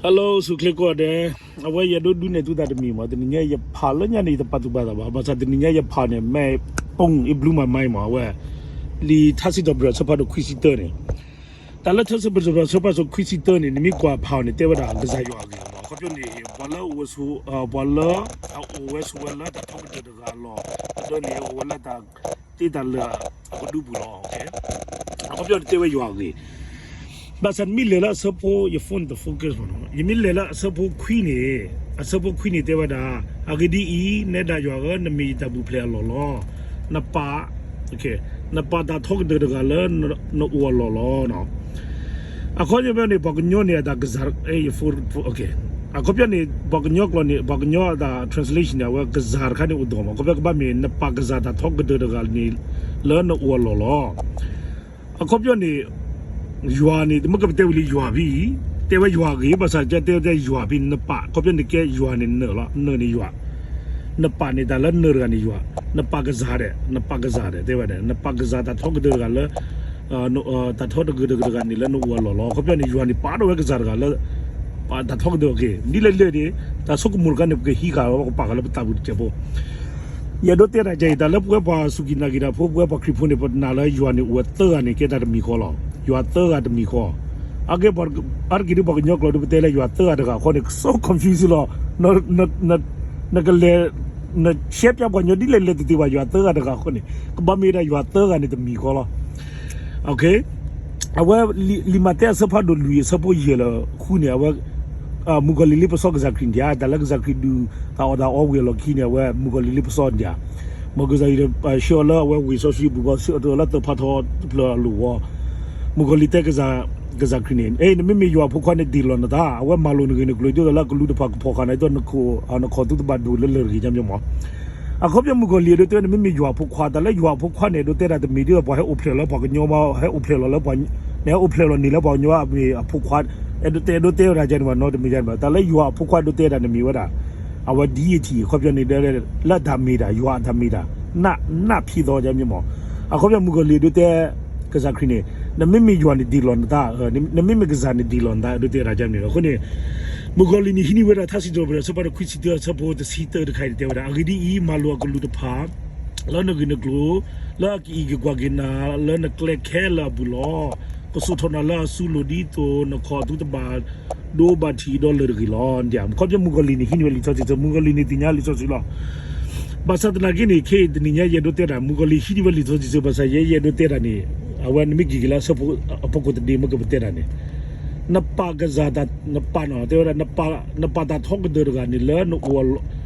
Hello ဆူၣ်ချ့ကိးဂၤဒဲး, အဝဲယအဲၣ်ဒိးဒုးနဲၣ်သုတၢ်တမံၤမး, တနံၤညါယဖးလၢညါန့ၣ် ယတပာ်သူၣ်ပာ်သးဘၣ်, ဘၣ်ဆၣ်တနံၤညါယဖးန့ၣ် မ့ၢ် boom, it blew my mind မး, အဝဲ လံာ်ထါစံးထီၣ်ပတြၢၤအဆၢဖးဒိၣ်ခွံဆံတၢန့ၣ်, တၢ်လၢထါစံးထီၣ်ပတြၢၤအဆၢဖးဒိၣ်ခွံဆံတၢန့ၣ် နမ့ၢ်ကွၢ်ဖးအီၤန့ၣ် တဲဝဲဒၣ်ကစၢ်ယွၤအဂ့ၢ်လီၤမး, အခီပညီန့ၣ် ပှၤလၢအအိၣ်ဝဲဆိး, ပှၤလၢအအိၣ်ဝဲဆိးဝဲလၢတၢ်ထီကတၢၢ်တဂၤလီၤ, အဒိန့ၣ် အိၣ်ဝဲလၢတၢ် သ့တၢ်လၢာ်အကဒုပူၤလီၤ, အခီပညီန့ၣ်တဲဝဲယွၤအဂ့ၢ်, ဘၣ်ဆၣ်နမ့ၢ်လဲၤလၢအဆၢဖိ ယ phone တ focus မးနီၤ, ယမ့ၢ်လဲၤလၢအဆၢဖိခွံန့ၣ်, အဆၢဖိခွံန့ၣ်တဲဝဲဒၣ်, အဂ့ၢ်ဒ်အံၤ, နဲဒၣ်ယွၤဧၢ, နမ့ၢ်ယတၢ်ပူၤဖျဲးအလီၢ်လီၤ, နပာ် နပာ်တၢ်ထီကတၢၢ်တဂၤလၢနအိၣ်အလီၢ်လီၤ. အခီပညီန့ၣ် ပှၤကညီန့ၣ်အတၢ်ကစၢ်, အခီပညီန့ၣ် ပှၤကညီကျိာ်န့ၣ် ပှၤကညီအတၢ် translation န့ၣ် အဝဲကစၢ်တခါန့ၣ်အိၣ်ဒိၣ်မး, အခီပညီကဘၣ်မ့ၢ် နပာ်ကစၢ်တၢ်ထီကတၢၢ်တဂၤန့ၣ် လၢနအိၣ်အလီၢ်လီၤ. အခီပညီန့ၣ် ယွၤန့ၣ် မ့ၢ်ကပတဲဝံၤလံယွၤဖဲအံၤ, တဲဝဲယွၤအဂ့ၢ်, ဘၣ်ဆၣ်တဲတဲယွၤဖဲအံၤ နပာ်, အခီပညီန့ၣ်ကဲယွၤန့ၣ်နၢၤလီၤ, နၢၤန့ၣ်ယွၤ, နပာ်န့ၣ်တၢ်လၢနၢၤတဂၤန့ၣ်ယွၤ, နပာ်ကစၢ်ဒီး, နပာ်ကစၢ်ဒီး တဲဝဲဒၣ် နပာ်ကစၢ်တၢ်ထီကတၢၢ်တဂၤလၢ တၢ်ထီကတၢၢ်တဂၤန့ၣ်လၢနအိၣ်အလီၢ်လီၤ. အခီပညီန့ၣ် ယွၤန့ၣ်ပာ်ထီၣ်ဝဲကစၢ်တဂၤလၢ ပာ်တၢ်ထီကတၢၢ်, ဒ်လဲၣ်လဲၣ်န့ၣ် တၢ်ဆိကမိၣ်တခါန့ၣ် ပကဟံးဃာ်လီၤ ပကပာ်ဃာ်လၢပသးပူၤတစဲးဖိ, ယအဲၣ်ဒိးတဲတၢ်ကဲအံၤ တၢ်လၢပဝဲပှၤစူၢ်က့ၤနာ်က့ၤတၢ်ဖိ ပဝဲပှၤခရံာ်ဖိန့ၣ် ပနာ်လၢယွၤန့ၣ်အိၣ်ဝဲသၢဂၤန့ၣ် ကဲတၢ်တမံၤဃီလီၤ. ယွၤသၢဂၤတမံၤဃီ, အါတက့ၢ်ဒ်ပှၤကညီကျိာ်ဒ် ပတဲလၢယွၤသၢဂၤတဂၤဃီန့ၣ် so confuse လီၤ. နကလဲၤ နရှဲပၠးပှၤကညီဒ်လဲၣ်လဲၣ်တသ့ဘၣ်, ယွၤသၢဂၤတဂၤဃီန့ၣ် ကဘၣ်မ့ၢ်ဒၣ်ယွၤသၢဂၤန့ၣ်တမံၤဃီလီၤ. အဝဲလံာ်မးသဲအဆၢဖးဒိၣ်လွံၢ်အဆၢဖိယဲၢ်လၢဃုန့ၣ် အဝဲ မုၣ်ကီၤလံၢ်လ့ပစီကစၢ်ခရံာ်န့ၣ်ဧါ, တၢ်လၢကစၢ်ခရံာ်ဒုးတၢ်အီၣ်တၢ်အီဝံၤအလီၢ်ခံန့ၣ် အဝဲမုၣ်ကီၤလံၢ်လ့ပစီန့ၣ်ဧါ, မ်ကစၢ်ယွၤဆှၢအီၤလၢအဝဲဝ့ၢ်စီဆှံပူၤဘၣ် ဆှၢအီၤလၢသၢဖးထီတဖျၢၣ်အလိၤဝီၤ, မုၣ်ကီၤလံၢ်တဲကစၢ်ခရံာ်န့ၣ် အဲ နမ့မ့ၢ်ယွၤအဖိခွါန့ၣ် ဒ့ၣ်လီၤနသး, အဝဲမၤလိာ်နဂ့ၢ်နကျိၤ ဒ်သိးလၢအကလူးတဖၣ်ကဖီၣ်ဃာ်နၤ ဒ်သိးနခိၣ်နခီၣ်သူတဘၣ်ဒိၣ်လၢလၢၢ်တဂ့ၤ ကမ့ၢ်မး အခီပညီမုၣ်ကီၤလံၢ်အဒိတဲ နမ့မ့ၢ်ယွၤအဖိခွါ, တၢ်လၢယွၤအဖိခွါန့ၣ် အဒိတဲဒၣ်တမ့ၢ်ဒ်သိး ပှၤဟဲအိၣ်ဖျဲၣ်လီၤပှၤကညီမး, ဟဲအိၣ်ဖျဲၣ်လီၤလၢပှၤ, နဟဲအိၣ်ဖျဲၣ်လီၤန့ၣ်လၢပှၤကညီအမ့ၢ်အဖိခွါ, အဒိတဲဒိတဲဝဲဒၣ်ကန့ၣ်ဘၣ်နီတမံၤယန့ၣ်ဘၣ်, တၢ်လၢယွၤအဖိခွါအဒိတဲဒၣ်န့ၣ်မ့ၢ်ဝဲဒၣ် အဝဲ deity အခီပညီန့ၣ် လၢတၢ်မ့ၢ်တၢ် ယွၤအတၢ်မ့ၢ်တၢ် နးနးဖံးသီ ကမ့ၢ်မး, အခီပညီမုၣ်ကီၤလံၢ်အဒိတဲ ကစၢ်ခရံာ်န့ၣ် နမ့မ့ၢ်ယွၤန့ၣ်ဒ့ၣ်လီၤနသး, နမ့မ့ၢ်ကစၢ်န့ၣ်ဒ့ၣ်လီၤနသး အဒိတဲဒၣ်ကမ့ၢ် အဃိန့ၣ် မုၣ်ကီၤလံၢ်န့ၣ်ဟံးန့ၢ်ဝဲဒၣ် ထါစံးထီၣ်ပတြၢၤအဆၢဖးဒိၣ်ခွံဆံတၢ အဆၢဖိတဆံတၢတခါအံၤန့ၣ် တဲဝဲဒၣ် အဂ့ၢ်ဒ်အံၤ, မၤလိာ်အကလူးတဖၣ် လၢနဂ့ၢ်နကျိၤ, လၢအကအံးက့ၤကွၢ်က့ၤနၤ လၢနကျဲခဲလၢာ်အပူၤလီၤ. ကစိာ်ထီၣ်နၤလၢအစုလိၤ ဒ်သိးနခီၣ်သူတဘၣ်ဒိဘၣ်ထံးဒီးလၢၢ်တဂ့ၤလီၤ. အခီပညီမုၣ်ကီၤလံၢ်န့ၣ် ဟံးန့ၢ်ဝဲလံာ်စီဆှံ, မုၣ်ကီၤလံၢ်န့ၣ်သ့ၣ်ညါလံာ်စီဆှံလီၤ. ဘၣ်ဆၣ်သနာ်က့န့ၣ် ခဲအံၤတနံၤညါ ယအဲၣ်ဒိးတဲတၢ် မုၣ်ကီၤလံၢ်ဟံးန့ၢ်ဝဲလံာ်စီဆှံ ဘၣ်ဆၣ်ယဲ ယအဲၣ်ဒိးတဲတၢ်န့ၣ် အဝဲနမ့ၢ်က့ၤက့ၤလၢအဆၢဖိ အဖီခိၣ်တဒ့ မ့ၢ်ကပတဲတၢ်န့ၣ် နပာ်ကစၢ်တၢ် နပာ်နီၤ တဲဝဲဒၣ် နပာ်တၢ်ထီကတၢၢ်တဂၤန့ၣ်လၢ န့ၣ်လၢနအိၣ်အ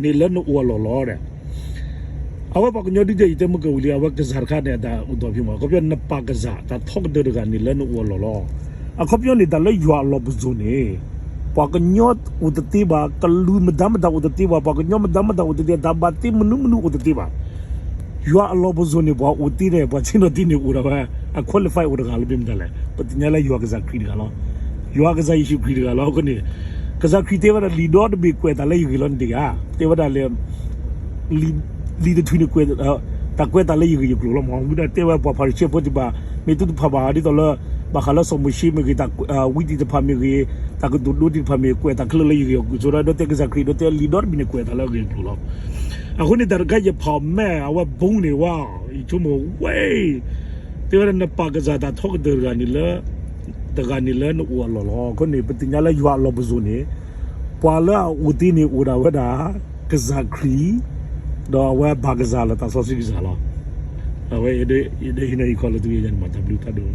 လီၢ်လီၤဒီး အဝဲပှၤကညီဒ်တဲ ယတဲမုၢ်ကဝံၤလံ အဝဲကစၢ်တခါန့ၣ် အတၢ်အိၣ်ဒီးဖံးမး အခီပညီ နပာ်ကစၢ်တၢ်ထီကတၢၢ်တဂၤန့ၣ်လၢနအိၣ်အလီၢ်လီၤ. အခီပညီန့ၣ် တၢ်လၢယွၤအလီၢ်ပစိာ်န့ၣ် ပှၤကညီအိၣ်တသ့ဘၣ်, ကလူးမတၤမတၤအိၣ်တသ့ဘၣ်, ပှၤကညီမတၤမတၤအိၣ်တသ့, တၢ်ဘၣ်သ့မနုၤမနုၤအိၣ်တသ့ဘၣ်. ယွၤအလီၢ်ပစိာ်န့ၣ် ပှၤအိၣ်သ့န့ၣ် ပှၤဆ့ၣ်နီၤသ့န့ၣ်အိၣ်ဒၣ်ဝဲ, အ qualify အိၣ်တဂၤလၢမ့ၢ်မတၤလဲၣ်, ပသ့ၣ်ညါလၢယွၤကစၢ်ခရံာ်တဂၤလီၤ. ယွၤကစၢ်ယ့ၣ်ၡူးခရံာ်တဂၤလီၤ. အဃိန့ၣ် ကစၢ်ခရံာ်တဲဝဲဒၣ် လံာ်ဒီတဘ့ၣ်ကွဲးတၢ်လၢယဂ့ၢ်လီၤန့ၣ်တဂၤ, တဲဝဲဒၣ်လၢ လံာ်တထူၣ်န့ၣ်ကွဲး တၢ်ကွဲးတၢ်လၢယဂ့ၢ်ယကျိၤလီၤ. မ့ၢ်ဝံၤဒီး တဲဝဲပှၤဖၤရံၤၡဲဖိသ့ၣ်တဖၣ် မ့ၢ်သုတဖးဘၣ် ဒ်သိးလၢ ဘၣ်ဃးလၢစီၤမိၤၡ့မ့ၢ်ဂ့ၤ, တၢ်ဝံသ့ၣ်တဖၣ်မ့ၢ်ဂ့ၤ, တၢ်ကတိၤဒိသ့ၣ်တဖၣ်မ့ၢ် ကွဲးတၢ်ခဲလၢာ်လၢယဂ့ၢ်ယကျိၤ ဆိဒီး ဒိတဲကစၢ်ခရံာ် ဒိတဲလံာ်ဒီတဘ့ၣ်န့ၣ် ကွဲးတၢ်လၢအဂ့ၢ်အကျိၤလီၤ. အဃိန့ၣ် တၢ်တခါယဖးအီၤမ့ၢ် အဝဲဘိန့ၣ်ဝဲ ယဆိကမိၣ်ဝဲ တဲဝဲဒၣ် နပာ်ကစၢ်တၢ်ထီကတၢၢ်တဂၤန့ၣ်လၢ တဂၤန့ၣ်လၢနအိၣ်အလီၢ်လီၤ. အဃိန့ၣ် ပသ့ၣ်ညါလၢယွၤအလီၢ်ပစိာ်န့ၣ် ပှၤလၢအအိၣ်သ့န့ၣ်အိၣ်ဒၣ်ဝဲဒၣ် ကစၢ်ခရံာ်, ဒီးအဝဲဘၣ်ကစၢ်လၢသးစီဆှံကစၢ်လီၤ. အဝဲယဒိးဟံးန့ၢ်ယခီၣ်လၢသုဝဲယၤန့ၣ်မး တၢ်ဘျုးတၢ်ဒိၣ်